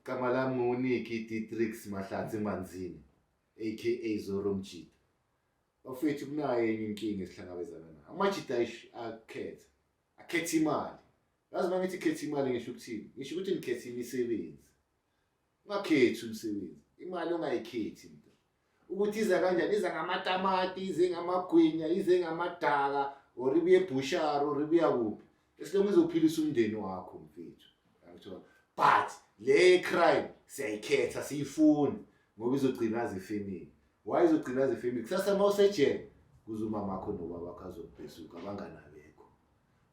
Igama lami nguNiki Dietrix Mahlatsi Manzini aka Zoro Mjita. Bafethu kunayo enye inkinga esihlangabezana nayo. Amajita akhetha. Akhetha imali. Yazi uma ngithi khetha imali ngisho ukuthini? Ngisho ukuthi nikhetha imisebenzi. Ungakhethi umsebenzi. Imali ungayikhethi mntu. Ukuthi iza kanjani? Iza ngamatamati, ize ngamagwinya, ize ngamadaka, or ibuye ebhushari, or ibuya kuphi. Esilongo izophilisa umndeni wakho mfethu. Uyangithola? But le crime siyayikhetha siyifuni ngoba izogcina ifamily. Why izogcina ifamily? Kusasa uma usejele kuze umama wakho nobaba wakho azokubhesuka abangani abekho.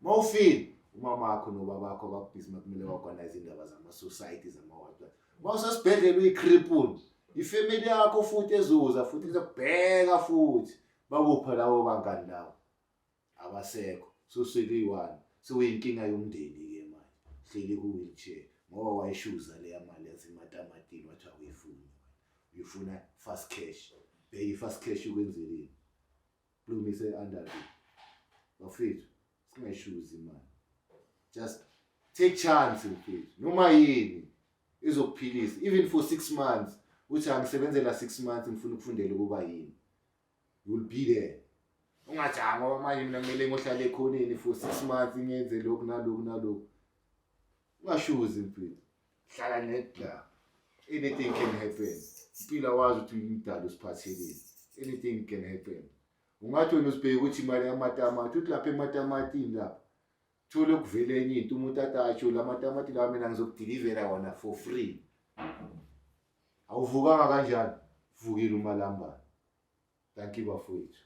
Uma ufile umama wakho nobaba wakho abakubhizi makumele organize indaba zama-society zama-what. Uma usesibhedlela uyi-crippled ifamily yakho futhi ezoza futhi izokubheka futhi bakupha labo bangani labo abasekho soseliyi-one sewuyinkinga yomndeni-ke manje hleli ku-wheelchair ngoba wayishuza leya mali yasematamatini wathi awuyifuni uyifuna fast cash bheka i-fast cash ukwenzeleni Blumise under bafethu singayishuzi imali just take chance mfethu noma yini izokuphilisa even for 6 months uthi angisebenzela 6 months ngifuna ukufundela ukuba yini, you will be there. Ungathi ha ngoba manje mina kumele ngohlale ekhoneni for 6 months ngiyenze lokhu naloku naloku. Ungashuzi mfethu, hlala nedla. Anything can happen. Impilo awazi ukuthi umdala usiphatheleni. Anything can happen. Ungathi wena uzibheke ukuthi imali yamatamati uthi lapha ematamatini lapha thole kuvele enye into umuntu athi atsho la matamati lawa mina ngizokudilivela wona for free. Awuvukanga kanjani? Vukile umalambane. Thank you bafowethu.